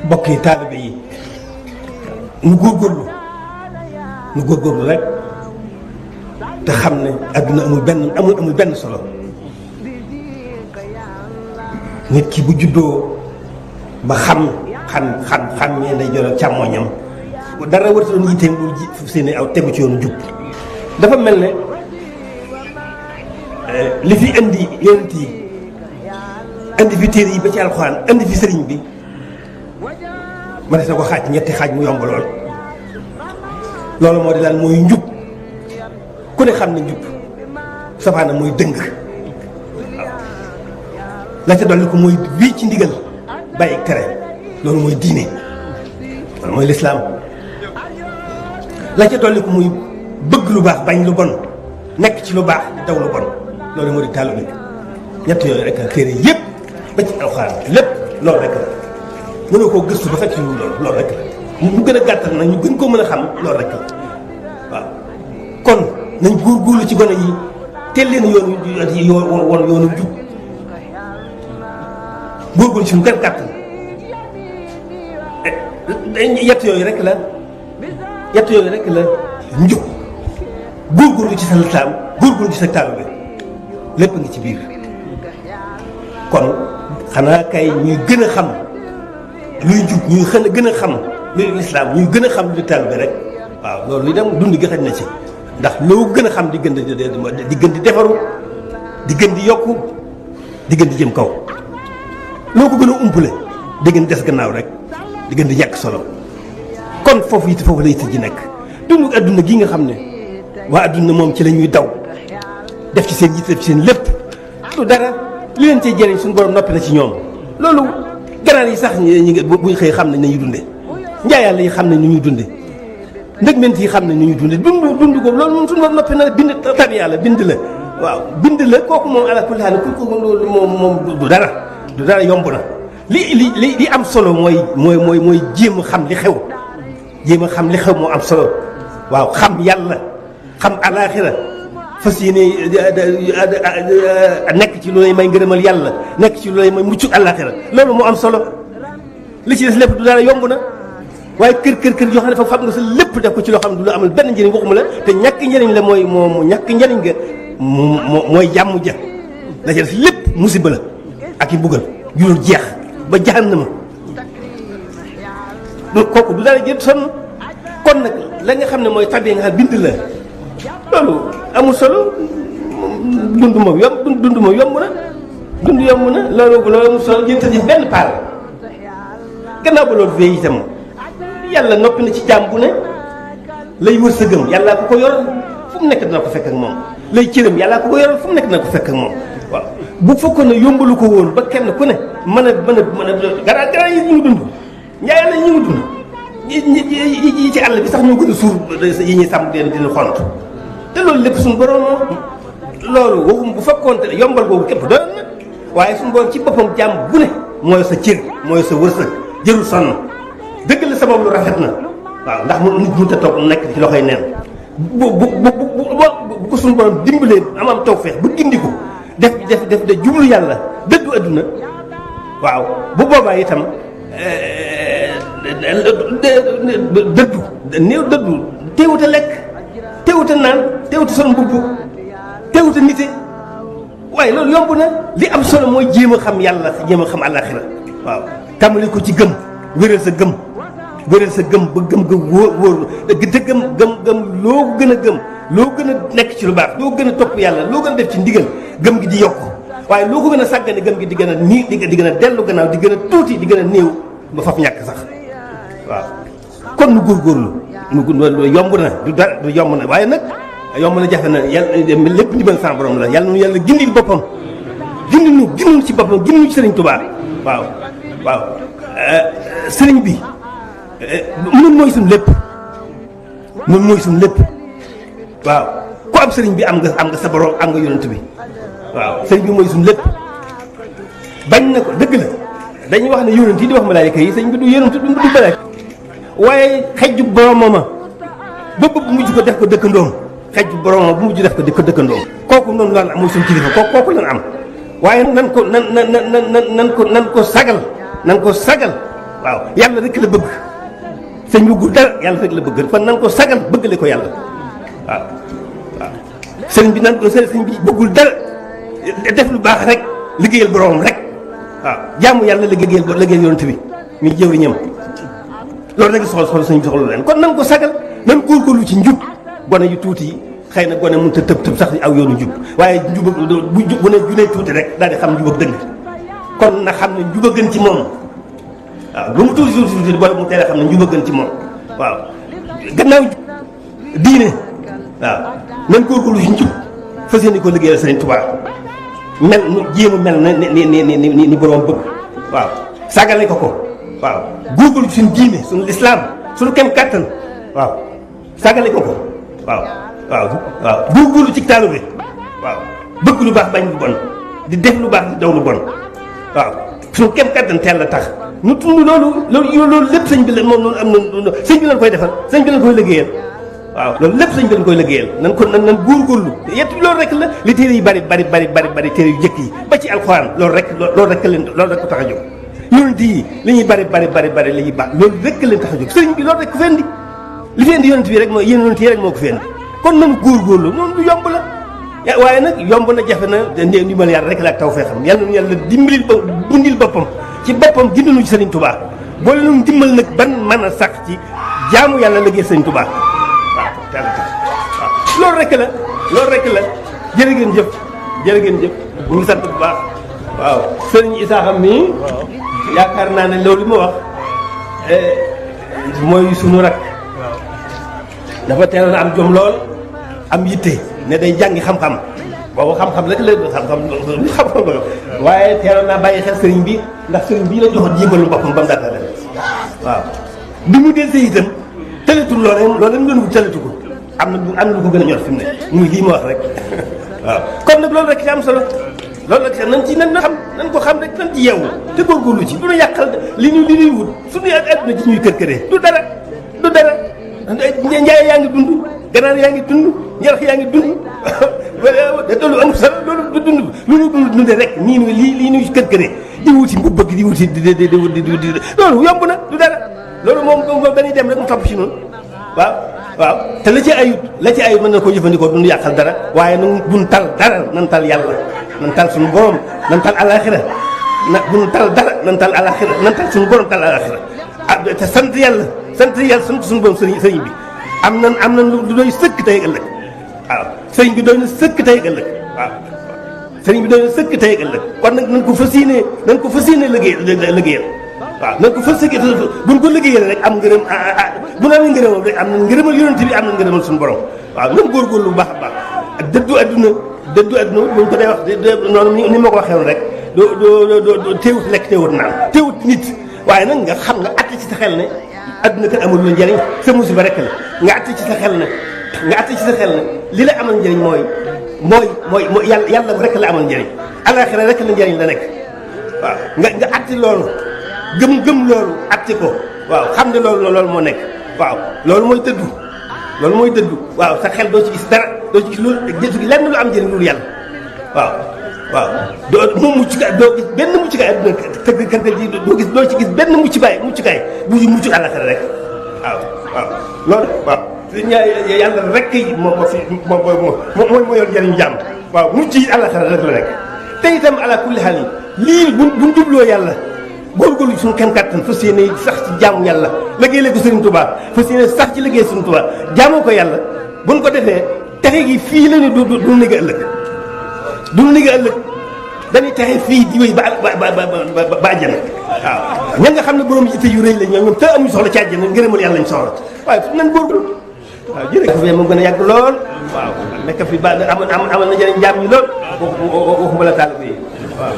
mbokk yi taalibe yi nu góorgóorlu rek te xam ne adduna amul benn solo. nit ki bu juddoo ba xam ñee nday jor ak càmmooñam dara warta doon yitteem lu seeni aw tegu ci yoonu jub. dafa mel ne li fi indi yonent yi indi fi téere yi ba ci alxuraan indi fi sëriñ bi ma des na ko xaaj ñetti xaaj mu yomb loolu moo di daal mooy njub ku ne xam ne njub safaana mooy dëng la ca dolli ko mooy wii ci ndigal bàyyi tere loolu mooy diine loolu mooy lislaam la ca dolli ko muy bëgg lu baax bañ lu bon nekk ci lu baax di daw lu bon loolu moo di taalibe ñett yooyu rek la téere yëpp ba ci alxuraan lépp loolu rek la mënoo koo gëstu ba fekk ci loolu rek la mu gën a gàttal nag ñu gën koo mën a xam loolu rek la waaw kon nañ góorgóorlu ci gone yi teel leen yoonu jub góorgóorlu ci mu gën gàttal yett yooyu rek la njub góorgóorlu ci sa lislaam góorgóorlu ci sa taalibe lépp ngi ci biir kon xanaa kay ñuy gën a xam luy jub ñuy gën a xam luy lislaam ñuy gën a xam luy taalibe rek waaw loolu itam dund gi xaj na ci ndax loo gën a xam di gën di defaru di gën di yokku di gën di jëm kaw loo ko gën a umpule di gën des gannaaw rek di gën di ñàkk solo kon foofu la it ji nekk dund adduna gi nga xam ne waa adduna moom ci la ñuy daw def ci seen yitte def ci seen lépp lu dara li leen cee jëriñ suñu borom noppi na ci ñoom loolu ganaar yi sax buñ xëy xam nañ nañuy dunde njaay yàlla yi xam nañ nu ñuy dunde ndëgment yi xam nañ nu ñuy dunde dund ko loolu moom suñu borom noppi na bind tabi yàlla bind la waaw bind la kooku moom ala kulli haal ku loolu moom du dara yomb na li am solo mooy jéem a xam li xew moo am solo waaw xam yàlla xam alaaxira fas yéene nekk ci lu lay may ngërëmal yàlla nekk ci lu lay may mucc alaaxira loolu moo am solo li ci des lépp du dara yomb na waaye kër yoo xam ne dafa fab nga sa lépp def ko ci loo xam ne du la amal benn njëriñ waxuma la te ñàkk njëriñ la ñàkk njëriñ nga mooy jàmm ja la ci des lépp musiba la ak i mbugal jurul jeex ba jahannama kooku du dara jël sonn kon nag la nga xam ne mooy tabi nga xam bind la loolu amul solo dund moom yomb na loolu amul solo jël ci benn paal gannaaw ba loolu fee itam yàlla noppi na ci jaam bu ne lay wër sa gëm yàllaa ko yoral fu mu nekk dina ko fekk ak moom lay cëram yàllaa ko yoral fu mu nekk dina ko fekk ak moom waaw bu fekkoon ne yombalu ko woon ba kenn ku ne mën a garaa yi ñu ngi dund njaay yàlla ñu ngi dund yi ci àll bi sax ñoo gën a suur yi ñuy sàmm dina xont te loolu lépp suñu borom loolu waxum bu fekkoon te yombal boobu képp doyoon na waaye suñu borom ci boppam jaam bu ne mooy sa cër mooy sa wërsëg jërul sonn dëgg la sabab lu rafet na waaw ndax mu nit mënut a toog nekk ci loxoy neen bu ko suñu borom dimbalee am tawfeex ba gindi ko def de jublu yàlla dëddu adduna waaw bu boobaa itam dëddu teewut a lekk teewut a naan teewut a sol mbubb teewut a nite waaye loolu yomb na li am solo mooy jéem a xam yàlla jéem a xam àllaaxira waaw tàmbali ko ci gëm wéral sa gëm ba gëm nga wóor te gëm loo gën a gëm loo gën a nekk ci lu baax loo gën a topp yàlla loo gën a def ci ndigal gëm gi di yokk waaye loo ko gën a sàggane gëm gi di gën a nii di gën a dellu gannaaw di gën a tuuti di gën a néew ba faf ñàkk sax waaw kon nu góorgóorlu yomb na du yomb na waaye nag yomb na jafe na yàlla lépp ndimbal sa borom la yàlla nu yàlla gindil boppam gindinu ci boppam gindinu ci sëriñ Tuubaa waaw sëriñ bi nun mooy suñu lépp waaw ku am sëriñ bi am nga sa borom am nga yonent bi waaw sëriñ bi mooy suñu lépp bañ na ko dëgg la dañuy wax ne yonent yi di wax malaayika yi sëriñ bi du yonent du malaayika waaye xejju boromama ba bëgg mujj ko def ko dëkkandoom xejju boromama bu mujj def ko dëkkandoom kooku noonu lan am mooy suñu kilifa kooku lan am waaye nan ko sagal waaw yàlla rek la bëgg sëñ bëggul dara yàlla rek la bëgg kon nan ko sagal bëggale ko yàlla waaw waaw sëñ bi nan ko sëñ bi bëggul dara def lu baax rek liggéeyal boroomam rek waaw jaamu yàlla liggéeyal yonent bi muy jëwriñam loolu rek soxla sëñ bi soxla leen kon nan ko sagal nan góorgóorlu ci njub gone yu tuuti yi xëy na gone mënut a tëb sax aw yoonu njub waaye njub bu ne junee tuuti rek daal di xam njub ak dëgg kon na xam ne njub a gën ci moom waaw lu mu tuuti booy mu teel a xam ne njub a gën ci moom waaw gannaaw diine waaw nan góorgóorlu ci njub fas yéene ko liggéeyal Sëriñ Tuubaa mel jéem a mel na ni borom bëgg waaw sagale ko waaw góorgóorlu suñu diine suñu lislaam suñu kem kàttan waaw sagale ko waaw góorgóorlu ci taalu bi waaw bëgg lu baax bañ lu bon di def lu baax di daw lu bon waaw suñu kem kàttan teel la tax ñu tund loolu lépp sëñ bi la moom noonu am na sëñ bi lañ koy defal sëñ bi lañ koy liggéeyal waaw loolu lépp sëñ bi lañ koy liggéeyal nan góorgóorlu yett loolu rek la li téere yi bari téere yu jëkk yi ba ci alxuraan loolu rek ko tax a jóg yonent yi li ñuy bari li ñuy baax loolu rek leen tax a jóg sëriñ bi loolu rek ko fendi li fi indi yonent bi rek mooy yonent yi rek moo ko fendi kon nanu góorgóorlu noonu lu yomb la waaye nag yomb na jafe na ndee ndimbal yàlla rek la ak taw fee xam yàlla nu yàlla dimbalil bundil boppam ci boppam ginduñu ci Sëriñ Tuubaa boole nu dimbal nag ban mën a sax ci jaamu yàlla liggéey Sëriñ Tuubaa waaw teel tax waaw loolu rek la jërë ngeen jëf ñu ngi sant bu baax waaw sëriñ Isaaxa mii yaakaar naa ne loolu li ma wax mooy sunu rak dafa teel a am jom lool am yitte ne day jàngi xam-xam boobu xam-xam rek la xam-xam la waaye teeloon naa bàyyi xel sëriñ bi ndax sëriñ bii la joxoon yëngalu boppam ba mu daata dem waaw bi mu del see itam tëletul loolu mu doon wut tëletu ko am na lu ko gën a ñor fi mu ne muy lii ma wax rek waaw kon nag loolu rek ci am solo loolu rek nan ci nan nan ko xam rek nan ci yeewu te góorgóorlu ci du ñu yàqal li ñuy wut suñu àdduna ci ñuy kër-këree du dara njaay yaa ngi dund ganaar yaa ngi dund njarax yaa ngi dund da tollu am solo loolu du dund lu ñu dundee rek nii lii ñuy kër-këree di wuti bu bëgg di wuti di loolu yomb na du dara loolu moom dañuy dem rek mu topp ci noonu waaw te la ci ayut mën na ko jëfandikoo duñu yàqal dara waaye nun buñ tal dara nan tal yàlla nan tal suñu borom nan tal alaxira buñ tal dara nan tal alaxira nan tal suñu borom tal alaxira te sant yàlla sant suñu borom sëriñ bi am nan lu doy sëkk tey ëllëg waaw sëriñ bi doy na sëkk tey ëllëg waaw sëriñ bi doy na sëkk tey ëllëg kon nag nan ko fas yéene liggéeyal waaw nan ko fas yéene buñ ko liggéeyal rek am ngërëm bu na amee ngërëmam rek am na ngërëmal yonent bi am na ngërëmal suñu borom waaw nan góorgóorlu bu baax a baax ak dëddu adduna buñ ko dee wax noonu ni ma ko waxee woon rek doo teewut lekk teewut naan teewut nit waaye nag nga xam nga àtte ci sa xel ne adduna kat amul lu njëriñ sa musiba rek la nga àtte ci sa xel ne li la amal njëriñ mooy yàlla rek la amal njëriñ alaxira rek la njëriñ la nekk waaw nga àtte loolu gëm loolu àtte ko waaw xam ne loolu moo nekk waaw loolu mooy dëddu waaw sa xel doo ci gis dara doo ci gis loolu gisu gi lenn lu am njëriñ loolu yàlla waaw doo gis benn muccukaay adduna kër ji doo ci gis benn muccukaay bu mucc àllaxira rek waaw loolu waaw yàlla rek moo yor njëriñ jàmm waaw mucc yi àllaxira rek la rek te itam ala kulli xaal lii buñ jubloo yàlla góorgóorlu suñu kem kàttan fas yéene sax ci jaamu yàlla liggéeyal ko Sëriñ Tuubaa fas yéene sax ci liggéey Sëriñ Tuubaa jaamoo ko yàlla buñ ko defee texe gi fii la ne du négg ëllëg dañuy texe fii di wéy ba àjjana waaw ña nga xam ne borom yitte yu rëy la ñoom te amuñu soxla ci àjjana ngërëmal yàlla lañ soxla waaye fu nan góorgóorlu waaw jërëjëf moom gën a yàgg lool waaw nekk fi ba amal na njëriñ jaam ñi lool waxuma la taal bi waaw